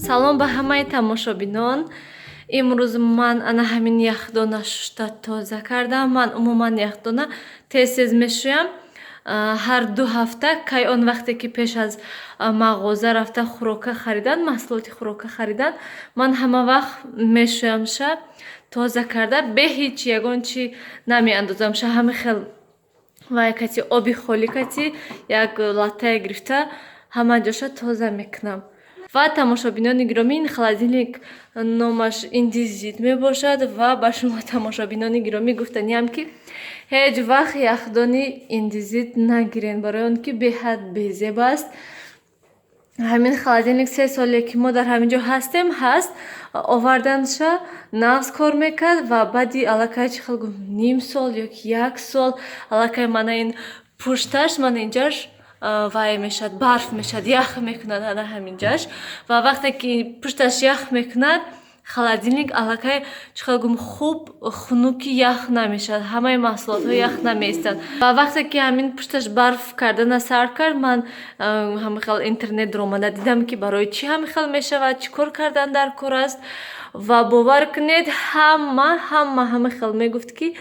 Салом ба ҳамаи тамошобинон. Имрӯз ман ана ҳамин яхдона шушта тоза кардам. Ман умуман яхдона тез тез мешӯям. Ҳар 2 ҳафта кай, он вақте ки пеш аз мағоза рафта хӯрока харидан, маҳсулоти хӯрока харидан, ман ҳама вақт мешӯямша, тоза карда, бе ҳеҷ ягон чи намеандозамша, ҳами хел вай кати, оби холӣ кати, як латтае гирифта, ҳама ҷоша тоза мекунам. Ва тамошобинони гиромӣ, ин холодильник номаш Индезит мебошад. Ва ба шумо, тамошобинони гиромӣ, гуфтаниям, ки ҳеҷ вақт яхдони Индезит нагирен, барои он ки беҳад безеб аст. Ҳамин холодильник 3 соле ки мо дар ҳамин ҷо ҳастем ҳаст, оварданша нағз кор мекард ва баъди аллакай, чӣ хел гуфт, ним сол ё ки як сол, аллакай мана ин пушташ, мана инҷаш вай мешавад, барф мешавад, ях мекунад ана ҳаминҷаш. Ва вақте ки пушташ ях мекунад, холодильник аллакай, чӣ хел гум, хуб хунуки ях намешавад, ҳамаи маҳсулотҳо ях намеистанд. Ва вақте ки ҳамин пушташ барф кардана сар кард, ман ҳамин хел интернет омада дидам, ки барои чӣ ҳамин хел мешавад, чӣ кор кардан дар кор аст. Ва бовар кунед, ҳама ҳамин хел мегуфт, ки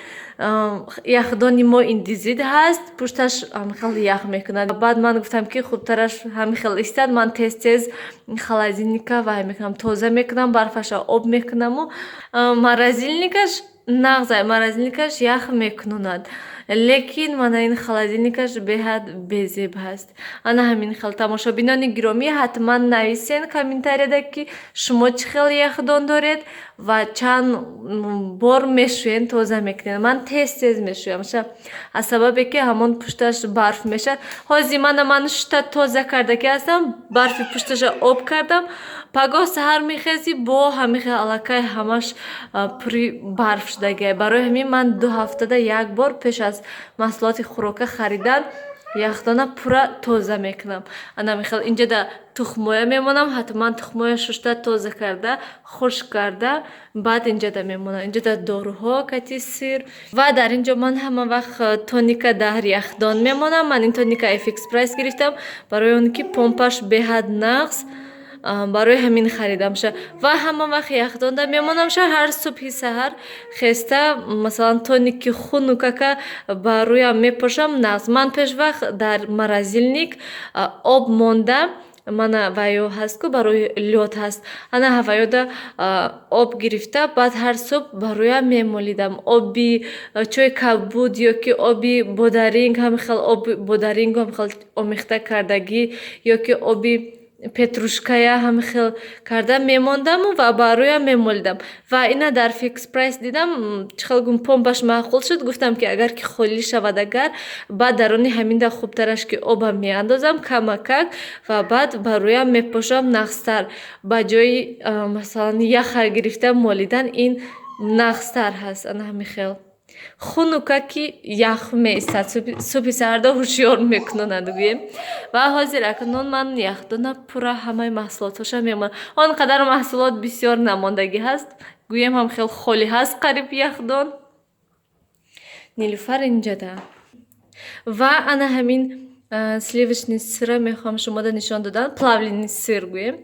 яхдони мо Индезит ҳаст, пушташ ҳамин хел ях мекунад. Баъд ман гуфтам, ки хубтараш ҳамин хел истад, ман тез тез холодильника вай мекунам, тоза мекунам, барфаша об мекунаму морозильникаш нағз, морозильникаш ях мекунонад, лекин мана ин холодильникаш беҳад безеб ҳаст. Ана ҳамин хел, тамошобинони гиромӣ, ҳатман нависен комментарияда, ки шумо чӣ хел яхдон доред ва чанд бор мешӯен, тоза мекунед. Ман тез тез мешӯям ша, аз сабабе ки ҳамон пушташ барф мешавад. Ҳозир мана ман шушта тоза карда ки ҳастам, барфи пушташа об кардам, пагоҳ саҳар мехезӣ, бо ҳамин хел аллакай ҳамаш пури барф шудагиа. Барои ҳамин ман 2 ҳафтада як бор пеш аз маҳсулоти хӯрока харидан яхдона пурра тоза мекунам. Ана михел инҷода тухмоя мемонам, ҳатман тухмоя шушта, тоза карда, хушк карда, баъд инҷода мемонам. Инҷода доруҳо кати сир. Ва дар ин ҷо ман ҳама вақт тоника дар яхдон мемонам. Ман ин тоника Фикс Прайс гирифтам, барои он ки помпаш беҳад нағз, барои ҳамин харидамша ва ҳама вақт яхдонда мемонамша. Ҳар субҳи саҳар хеста, масалан, тоники хунукака ба рӯям мепошам, нағз. Ман пешвақт дар морозильник об монда, мана ваё ҳаст ку, барои лёд ҳаст, ана ҳаваёда об гирифта, баъд ҳар субҳ ба рӯям мемолидам. Оби чойи кабуд ё ки оби бодаринг, ҳамин хел оби бодарингу ҳамин хел омехта кардагӣ, ё ки оби петрушкая ҳамин хел карда мемондаму ва ба рӯям мемолидам. Ва ина дар Фикс Прайс дидам, чӣ хел гум, помпаш маъқул шуд. Гуфтам, ки агар ки холӣ шавад, агар баъд даруни ҳаминда хубтараш ки обам меандозам камакак ва баъд ба рӯям мепошам, нағзтар, ба ҷои масалан яха гирифта молидан ин нағзтар ҳаст. Ана ҳамин хел хунука ки ях меистад, субҳи саҳарда ҳушёр мекунонад, гӯем. Ва ҳозир акнун ман яхдона пурра ҳамаи маҳсулотҳоша мемонам. Он қадар маҳсулот бисёр намондагӣ ҳаст, гӯем, ҳам хел холӣ ҳаст қариб яхдон. Нилуфар инҷада. Ва ана ҳамин сливочный сыра мехоҳам шумода нишон додан, плавленый сыр гӯем,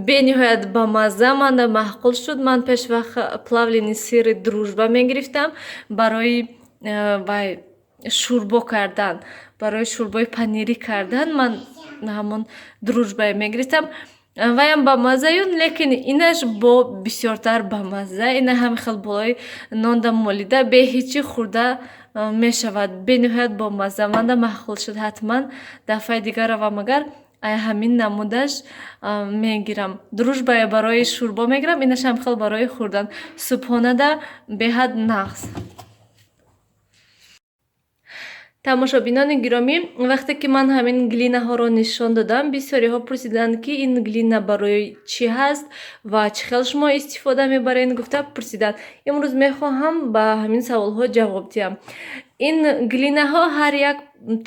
бениҳоят бамазза, манда маъқул шуд. Ман пешвақт плавленый сыри Дружба мегирифтам барои вай шӯрбо кардан, барои шӯрбои панирӣ кардан ман ҳамон Дружбае мегирифтам. Ваям бамаззаю, лекин инаш бо бисёртар бамазза. Ина ҳамин хел болои нонда молида, бе ҳечи хӯрда мешавад, бениҳоят бомазза, манда маъқул шуд. Ҳатман дафъаи дигар равам, агар ай ҳамин намудаш мегирам. Дружбае барои шӯрбо мегирам, инашам хел барои хӯрдан субҳонада беҳад нағз. Тамошобинони гиромӣ, вақте ки ман ҳамин глинаҳоро нишон додам, бисёриҳо пурсиданд, ки ин глина барои чӣ ҳаст ва чӣ хел шумо истифода мебаред, гуфта пурсиданд. Имрӯз мехоҳам ба ҳамин саволҳо ҷавоб диҳам. Ин глинаҳо ҳар як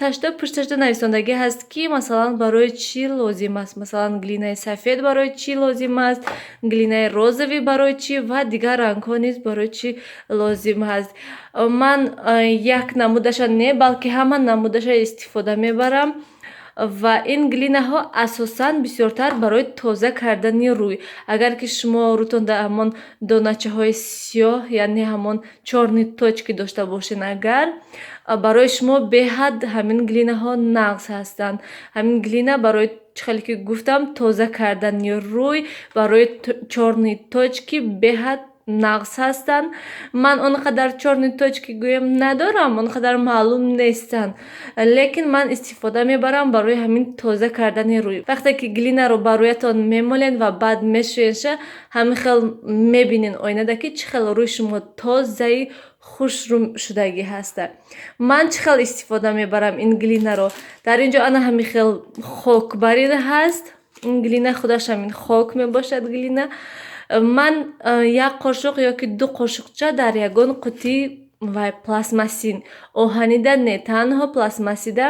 ташта пушташта нависондагӣ ҳаст, ки масалан барои чӣ лозим аст. Масалан, глинаи сафед барои чӣ лозим аст, глинаи розовый барои чӣ ва дигар рангҳо низ барои чӣ лозим ҳаст. Ман як намудаша не, балки ҳама намудаша истифода мебарам. Ва ин глинаҳо асосан бисёртар барои тоза кардани рӯй. Агар ки шумо рӯтонда ҳамон доначаҳои сиёҳ, яъне ҳамон чёрные точки дошта бошед, агар барои шумо беҳад ҳамин глинаҳо нағз ҳастанд. Ҳамин глина барои, чӣ хеле ки гуфтам, тоза кардани рӯй, барои чёрные точки беҳад нағз ҳастанд. Ман он қадар чёрные точки, гӯем, надорам, он қадар маълум нестанд, лекин ман истифода мебарам барои ҳамин тоза кардани рӯй. Вақте ки глинаро ба рӯятон мемолед ва баъд мешӯедша, ҳамин хел мебинед оинада, ки чӣ хел рӯи шумо тозаи хушрӯ шудагӣ ҳаста. Ман чӣ хел истифода мебарам ин глинаро? Дар ин ҷо ана ҳамин хел хокбарин ҳаст. Ин глина худаш ҳамин хок мебошад, глина. Ман як қошуқ ёки 2 қошуқча дар ягон қуттии вай пластмассин, оҳанида не, танҳо пластмассида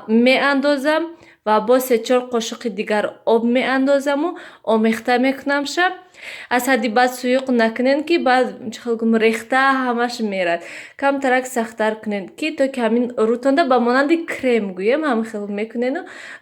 меандозам ва боз се-чор қошуқи дигар об меандозаму омехта мекунамша. Аз ҳадди баъд суюқ накунед, ки баъд, чӣ хел гум, рехта ҳамаш мерад. Камтарак сахттар кунед, ки то ки ҳамин рӯтонда ба монанди крем, гӯем, ҳамин хел мекунеду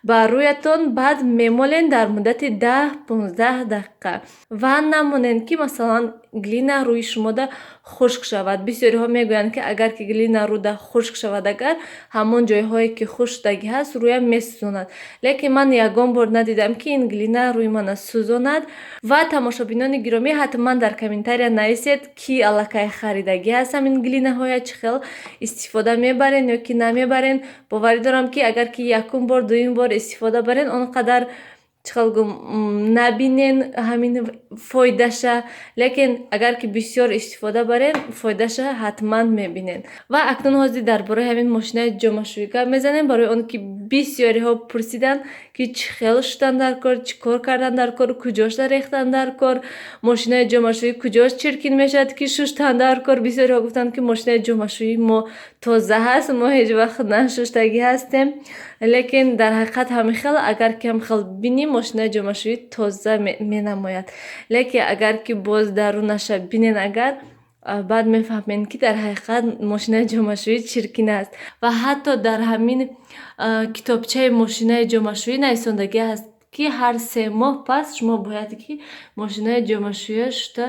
ба рӯятон баъд мемолен дар муддати 10-15 дақиқа ва намонед, ки масалан глина рӯи шумода хушк шавад. Бисёриҳо мегӯянд, ки агар ки глина рӯда хушк шавад, агар ҳамон ҷойҳое ки хушк шудагӣ ҳаст, рӯям месӯзонад. Лекин ман ягон бор надидам, ки ин глина рӯи мана сӯзонад. Ва тамошобинони гиромӣ, ҳатман дар комментария нависед, ки аллакай харидагӣ ҳаст ҳамин глинаҳоя, чӣ хел истифода мебарен ё ки намебарен. Боварӣ дорам, ки агар ки якум бор, дуюм бор истифода барен, он қадар, чӣ хел гум, набинен ҳамин фоидаша, лекин агар ки бисёр истифода барен, фоидаша ҳатман мебинен. Ва акнун ҳозир дар бораи ҳамин мошинаи ҷомашӯӣ гап мезанем, барои он ки бисёриҳо пурсиданд, ки чӣ хел шудан дар кор, чӣ кор кардан дар кор, куҷошда рехтан дар кор, мошинаи ҷомашӯӣ куҷош чиркин мешавад, ки шуштан дар кор. Бисёриҳо гуфтанд, ки мошинаи ҷомашӯии мо тоза ҳаст, мо ҳеҷ вақт нашуштагӣ ҳастем. Лекин дар ҳақиқат ҳамин хел, агар ки ҳам хел бинӣ, мошинаи ҷомашӯӣ тоза менамояд, лекин агар ки боз дарунаша бинен, агар баъд мефаҳмед, ки дар ҳақиқат мошинаи ҷомашӯӣ чиркин аст. Ва ҳатто дар ҳамин китобчаи мошинаи ҷомашӯӣ нависондагӣ ҳаст, ки ҳар 3 моҳ пас шумо бояд ки мошинаи ҷомашӯиро шуста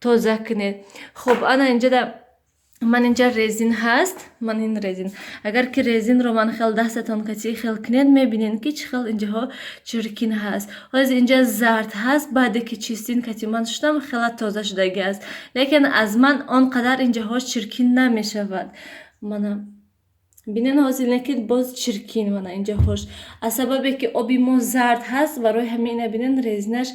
тоза кунед. Хуб, ана инҷода ман инҷа резин ҳаст. Ман ин резин, агар ки резинро ман хел дастатон кати хел кунед, мебинед, ки чӣ хел инҷаҳо чиркин ҳаст. Ҳозир инҷа зард ҳаст, баъде ки чистин кати ман шудам, хела тоза шудагӣ аст, лекин аз ман он қадар инҷаҳо чиркин намешавад. Мана бинен ҳозир, лекин боз чиркин мана инҷаҳош, аз сабабе ки оби мо зард ҳаст, барои ҳамин ина бинен, резинаш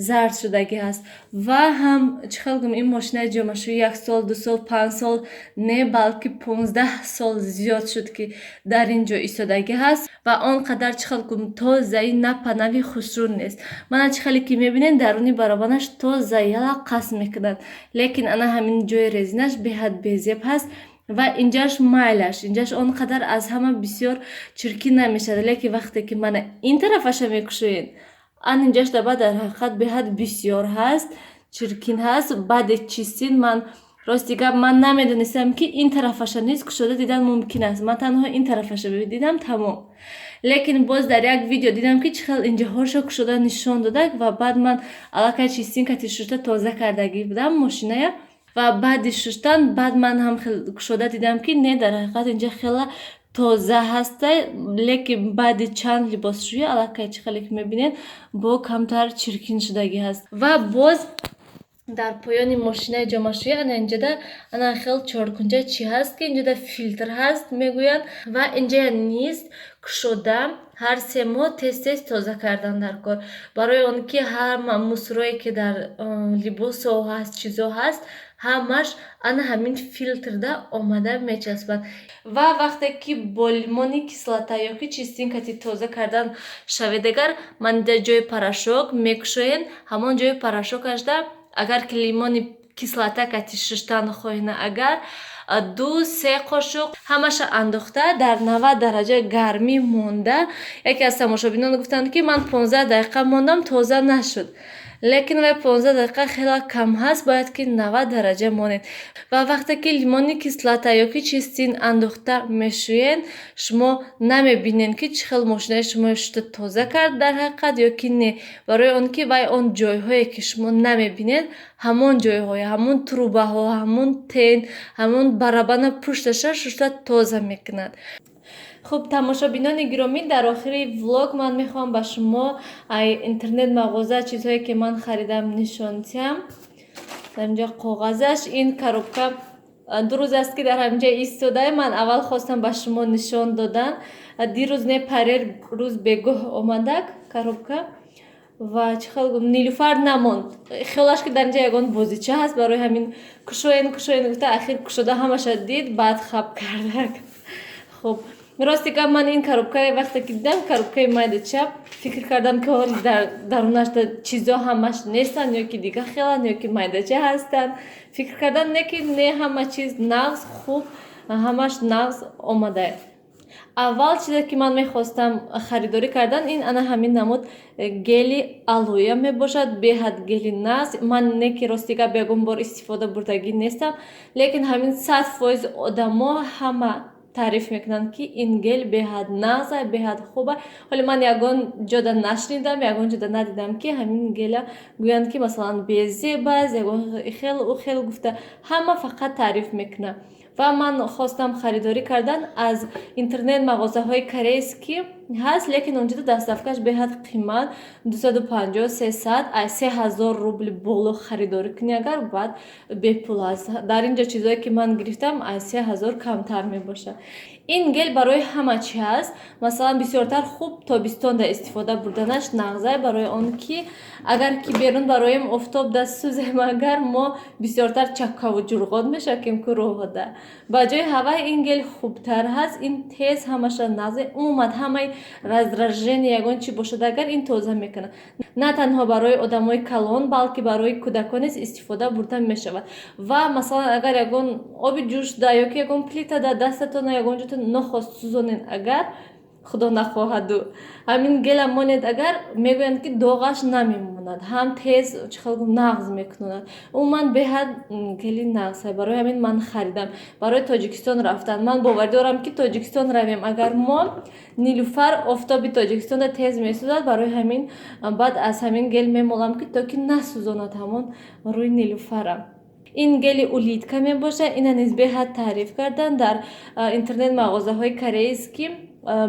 зард шудагӣ ҳаст. Ва ҳам, чӣ хел гум, ин мошинаи ҷомашӯӣ як сол, 2 сол, 5 сол не, балки 15 сол зиёд шуд, ки дар ин ҷо истодагӣ ҳаст ва он қадар, чӣ хел гум, тозаи напанави хушрӯ нест. Мана чӣ хеле ки мебинед, даруни барабанаш тоза ялаққас мекунад, лекин ана ҳамин ҷои резинаш беҳад безеб ҳаст. Ва инҷаш майлаш, инҷаш он қадар аз ҳама бисёр чиркин намешавад, лекин вақте ки мана ин тарафаша мекушоед, ан инҷаш даба дар ҳақиқат беҳад бисёр ҳаст, чиркин ҳаст. Баъде чистин, ман, рости гап, ман намедонистам, ки ин тарафаша низ кушода дидан мумкин аст. Ман танҳо ин тарафаша дидам, тамом. Лекин боз дар як видео дидам, ки чӣ хел инҷаҳоша кушода нишон додак. Ва баъд ман аллакай чистин кати шушта тоза кардагӣ будам мошиная ва баъди шуштан баъд ман ҳам кушода дидам, ки не, дар ҳақиқат инҷа хела тоза ҳаста. Лекин баъди чанд либосшӯӣ аллакай, чӣ хеле ки мебинед, бо камтар чиркин шудагӣ ҳаст. Ва боз дар поёни мошинаи ҷомашӯӣ ана инҷода ана хел чоркунҷа чӣ ҳаст, ки инҷода филтр ҳаст, мегӯянд. Ва инҷая низ кушода ҳар 3 моҳ тез тез тоза кардан дар кор, барои он ки ҳама мусорое ки дар либосо ҳаст, чизо ҳаст, ҳамаш ана ҳамин филтрда омада мечаспад. Ва вақте ки бо лимони кислота ё ки чистин кати тоза кардан шавед, агар ман инҷа ҷои порошок мекушоед, ҳамон ҷои порошокашда агар ки лимони кислота кати шуштан хоҳед, агар 2-3 қошуқ ҳамаша андохта, дар 90 дараҷа гармӣ монда. Яке аз тамошобинон гуфтанд, ки ман 15 дақиқа мондам, тоза нашуд. Лекин вай 15 дақиқа хеле кам ҳаст, бояд ки 90 дараҷа монед. Ва вақте ки лимонный кислота ё ки чистин андохта мешӯед, шумо намебинед, ки чӣ хел мошинаи шумо шуста тоза кард дар ҳақиқат ё ки не, барои он ки вай он ҷойҳое, ки шумо намебинед, ҳамон ҷойҳое, ҳамон трубаҳо, ҳамон тен, ҳамон барабана пушташа шуста тоза мекунад. Хуб, тамошобинони гиромӣ, дар охири влог ман мехоҳам ба шумо ай интернет мағоза чизҳое, ки ман харидам, нишон диҳам. Дар инҷо коғазаш, ин коробка 2 рӯз аст, ки дар ҳаминҷа истода. Ман аввал хостам ба шумо нишон додан. Дирӯз не, парер рӯз бегоҳ омадак коробка ва чӣ хел гум, Нилуфар намонд, хиёлаш ки дар инҷа ягон бозича ҳаст. Барои ҳамин кушоен, кушоен гуфта, ахир кушода, ҳамаша дид, баъд хаб кардак. Хуб, рости гап, ман ин коробкаи вақте ки дидам, коробкаи майдача, фикр кардам, ки ҳоли дар дарунаш чизо ҳамаш нестанд ё ки дига хеланд, ё ки майдача ҳастанд, фикр кардам. Не ки не, ҳама чиз нағз, хуб, ҳамаш нағз омада. Аввал чизе, ки ман мехостам харидорӣ кардан, ин ана ҳамин намуд гели алоя мебошад. Беҳад гели нағз. Ман не ки, рости гап, ягон бор истифода бурдагӣ нестам, лекин ҳамин 100% одамо ҳама таъриф мекунанд, ки ин гел беҳад нағза, беҳад хуба. Ҳоле ман ягон ҷода нашнидам, ягон ҷода надидам, ки ҳамин гела гӯянд, ки масалан безеб аст, ягон хел ӯ хел гуфта. Ҳама фақат таъриф мекунад ва ман хостам харидорӣ кардан. Аз интернет мағозаҳои корейский ҳаст, лекин онҷода доставкаш беҳад қимат, 250, 300, аз 3000 рубл боло харидорӣ кунӣ агар, баъд бепул аст. Дар ин ҷо чизое, ки ман гирифтам, аз 3000 камтар мебошад. Ин гел барои ҳама чи ҳаст. Масалан, бисёртар хуб тобистонда истифода бурданаш нағза, барои он ки агар ки берун бароем, офтоб даст сӯзем агар, мо бисёртар чаккаву ҷурғот мешавем ку роҳода. Ба ҷои ҳавай ин гел хубтар ҳаст. Ин тез ҳамаша нағзе, умуман ҳамаи раздражение, ягон чи бошад агар, ин тоза мекунад. На танҳо барои одамои калон, балки барои кӯдакон низ истифода бурда мешавад. Ва масалан, агар ягон оби ҷӯшда ё ки ягон плитада дастатона, ягон ҷото нохост сӯзонед агар, худо нахоҳаду, ҳамин гела монед агар, мегӯянд, ки доғаш намемонад, ҳам тез, чӣ хел гум, нағз мекунад. Умуман беҳад гели нағз. Барои ҳамин ман харидам барои Тоҷикистон рафтан. Ман боварӣ дорам, ки Тоҷикистон равем агар мо, Нилуфар офтоби Тоҷикистонда тез месӯзад. Барои ҳамин баъд аз ҳамин гел мемолам, ки то ки насӯзонад ҳамон рӯи Нилуфарам. Ин гели улитка мебошад. Ина низ беҳад таъриф карданд дар интернет мағозаҳои корейский.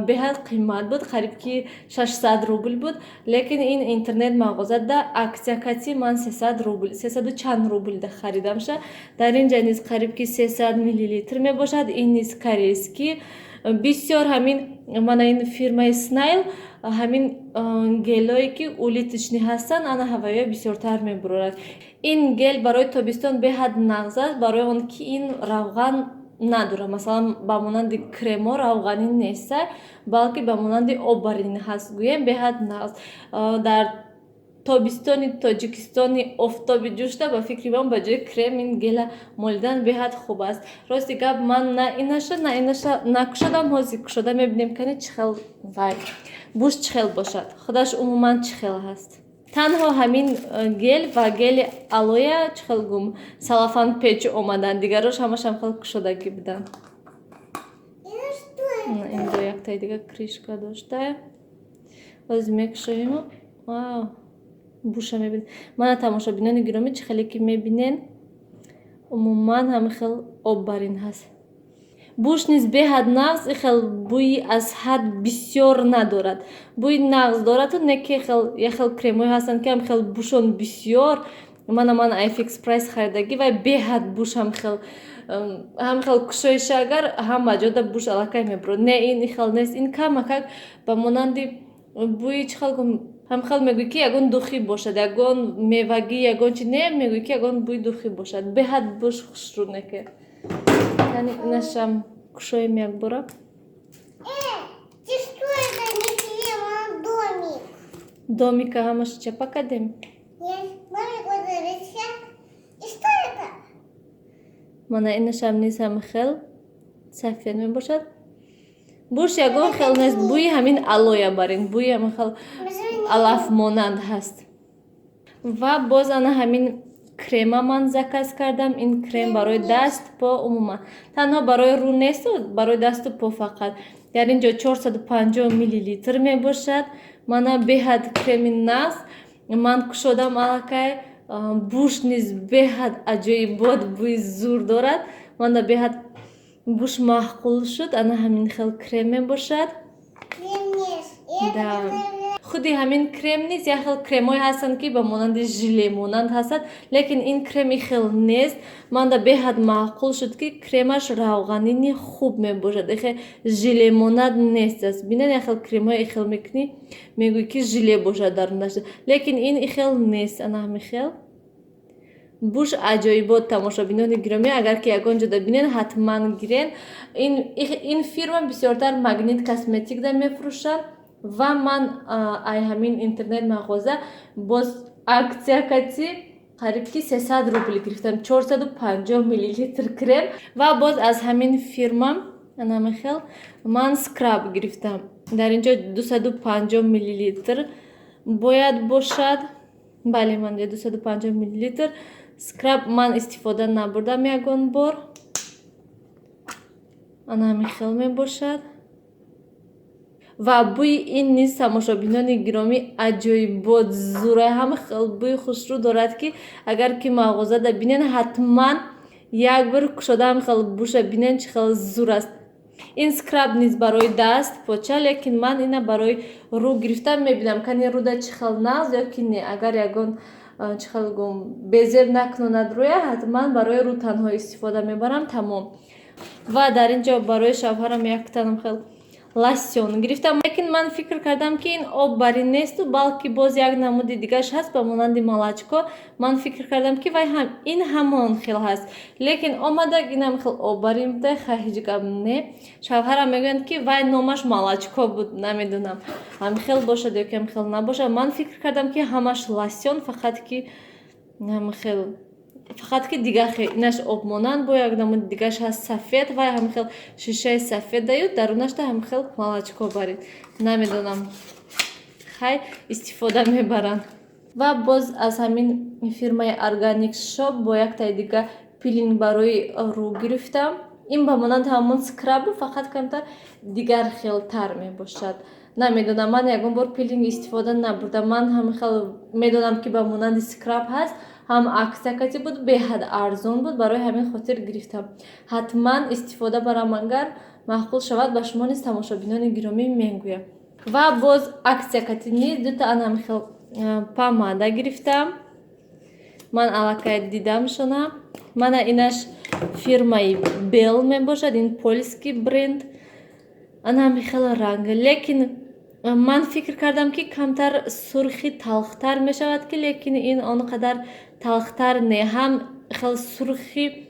Беҳад қимат буд, қариб ки 600 рубл буд, лекин ин интернет мағозада акция кати ман 300 рубл, сесаду чанд рублда харидамша. Дар ин ҷа низ қариб ки 300 миллилитр мебошад. Ин низ корейский. Бисёр ҳамин мана ин фирмаи Снайл ҳамин гелое, ки улиточный ҳастанд, ана ҳаваё бисёртар мебурорад. Ин гел барои тобистон беҳад нағз аст, барои он ки ин равған надорад. Масалан, ба монанди кремо равғанӣ неста, балки ба монанди оббарин ҳаст, гӯем. Беҳад нағз дар тобистони Тоҷикистони офтоби ҷӯшта. Ба фикри ман, ба ҷои крем ин гела молидан беҳад хуб аст. Рости гап, ман на инаша, на инаша накушодам. Ҳозир кушода мебинем, кани чӣ хел вай буш, чӣ хел бошад, худаш умуман чӣ хел ҳаст. Танҳо ҳамин гел ва гели алоя, чӣ хел гум, салафан печ омаданд, дигарош ҳамашам хел кушодагӣ буданд. Инҷо яктаи дига крышка дошта. Ҳозир мекушоему, вау, буша мебинем. Мана, тамошобинони гиромӣ, чӣ хеле ки мебинен, умуман ҳама хел оббарин ҳаст. Буш низ беҳад нағз, и хел бӯи аз ҳад бисёр надорад. Бӯи нағз дораду не ки хел як хел кремҳое ҳастанд, ки ҳам хел бушон бисёр. Мана, ман ай Фикс Прайс харидагӣ, вай беҳад буш ҳам хел кушоиша агар, ҳама ҷода буш аллакай мебурад. Не, ин хел нест. Ин камакак ба монанди бӯи, чӣ хел гум, ҳам хел мегӯӣ, ки ягон духи бошад, ягон мевагӣ, ягон чи, не, мегӯӣ, ки ягон бӯи духи бошад. Беҳад буш хушрӯ неке. Яъне инашам кушоем якбора. Ты что это не съела домик? Домика ҳамаш чапа кардем. Нет, домик вот это. И что это? Мана, инашам низ ҳама хел сафед мебошад. Буш ягон хел нест, бӯи ҳамин алоя барин, бӯи ҳамин хел алаф монанд ҳаст. Ва боз ана ҳамин крема ман заказ кардам. Ин крем барои даст, по, умуман танҳо барои рӯ несту, барои дасту по фақат. Дар ин ҷо 450 миллилитр мебошад. Мана, беҳад креми нағз. Ман кушодам аллакай, буш низ беҳад аҷоибот, бӯи зур дорад. Мана, беҳад буш маъқул шуд. Ана ҳамин хел крем мебошад. Да, худи ҳамин крем низ як хел кремҳое ҳастанд, ки ба монанди желе монанд ҳастанд, лекин ин креми хел нест. Манда беҳад маъқул шуд, ки кремаш равғанини хуб мебошад, ихе желе монанд нест аст. Бинед, як хел кремҳое ихел мекунӣ, мегӯӣ, ки желе бошад дарунаш, лекин ин ихел нест. Ана ҳамин хел буш аҷоибот. Тамошобинони гиромӣ, агар ки ягон ҷода бинед, ҳатман гирен. Ин фирма бисёртар Магнит Косметикда мефурӯшанд. Ва ман ай ҳамин интернет мағоза боз акция кати қариб ки 300 рубл гирифтам, 450 миллилитр крем. Ва боз аз ҳамин фирма анами хел ман скраб гирифтам. Дар ин ҷо 250 миллилитр бояд бошад. Бале, ман 250 миллилитр скраб ман истифода набурдам ягон бор. Ана ҳамин хел мебошад. Ва бӯи ин низ, тамошобинони гиромӣ, аҷоибот, зура, ҳама хел бӯи хушрӯ дорад, ки агар ки мағозада бинен, ҳатман як бор кушода ҳама хел буша бинен, чӣ хел зур аст. Ин скраб низ барои даст, поча, лекин ман ина барои рӯ гирифтам. Мебинам, кани рӯда чӣ хел нағз ё ки не. Агар ягон чӣ хел гум безеб накунонад рӯя, ҳатман барои рӯ танҳо истифода мебарам, тамом. Ва дар ин ҷо барои шавҳарам яктанам хел лосьон гирифтам, лекин ман фикр кардам, ки ин об барин несту, балки боз як намуди дигараш ҳаст, ба монанди молочко. Ман фикр кардам, ки вай ҳам ин ҳамон хел ҳаст, лекин омада инам хел об барин буда. Хай, ҳеҷ гап не. Шавҳарам мегӯянд, ки вай номаш молочко буд. Намедонам, ҳамин хел бошад ё ки ҳамин хел набошад. Ман фикр кардам, ки ҳамаш лосьон, фақат ки ҳамин хел, фақат ки дигар хел инаш обмонанд, бо як намуди дигараш ҳаст, сафед. Вай ҳамин хел шишаи сафед даюд, дарунашда ҳамин хел молочко барид. Намедонам, хай, истифода мебаранд. Ва боз аз ҳамин фирмаи Organic Shop бо яктаи дига пилинг барои рӯ гирифтам. Ин ба монанди ҳамон скрабу, фақат камтар дигар хелтар мебошад. Намедонам, ман ягон бор пилинг истифода набурдам. Ман ҳамин хел медонам, ки ба монанди скраб ҳаст, ҳам акция кати буд, беҳад арзон буд, барои ҳамин хотир гирифтам. Ҳатман истифода барам, агар маъқул шавад, ба шумо низ, тамошобинони гиромӣ, мегӯям. Ва боз акция кати низ дута ана ҳамин хел помада гирифтам. Ман аллакай дидамшона. Мана, инаш фирмаи Бел мебошад, ин польский бренд. Ана ҳамин хел ранг, лекин ман фикр кардам, ки камтар сурхи талхтар мешавад, ки лекин ин он қадар талхтар не, ҳам хел сурхи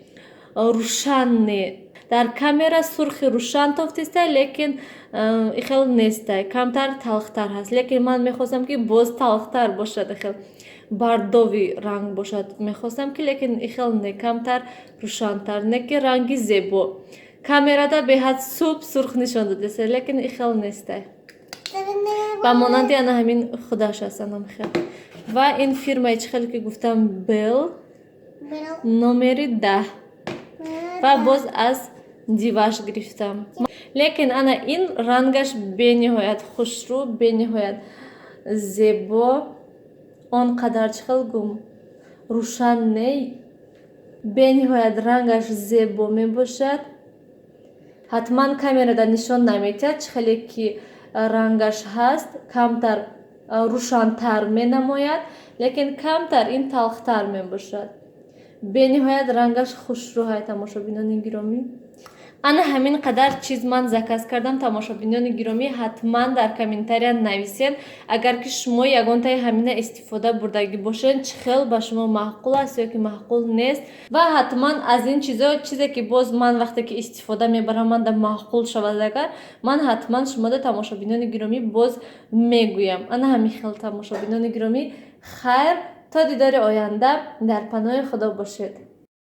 рӯшан не. Дар камера сурхи рӯшан тофтиста, лекин хел нестай, камтар талхтар ҳаст. Лекин ман мехостам, ки боз талхтар бошад, хел бордовый ранг бошад мехостам, ки лекин ихел не, камтар рӯшантар не, ки ранги зебо. Камерада беҳад суб сурх нишон додеста, лекин ихел нестай, ба монанди ана ҳамин худаш аст, анам хел. Ва ин фирмаи, чӣ хеле ки гуфтам, Бел, номери 10. Ва боз аз Диваш гирифтам, лекин ана ин рангаш бениҳоят хушрӯ, бениҳоят зебо. Он қадар, чӣ хел гум, рӯшан не, бениҳоят рангаш зебо мебошад. Ҳатман камерада нишон наметиҳад, чӣ хеле ки рангаш ҳаст, камтар рӯшантар менамояд, лекин камтар ин талхтар мебошад. Бениҳоят рангаш хушрӯҳай. Тамошобинони гиромӣ, ана ҳамин қадар чиз ман заказ кардам. Тамошобинони гиромӣ, ҳатман дар комментария нависед, агар ки шумо ягонтаи ҳамина истифода бурдагӣ бошед, чӣ хел ба шумо маъқул аст ё ки маъқул нест. Ва ҳатман аз ин чизо чизе ки боз ман вақте ки истифода мебарам, манда маъқул шавад агар, ман ҳатман шумода, тамошобинони гиромӣ, боз мегӯям. Ана ҳамин хел, тамошобинони гиромӣ, хайр, то дидори оянда, дар паноҳи Худо бошед.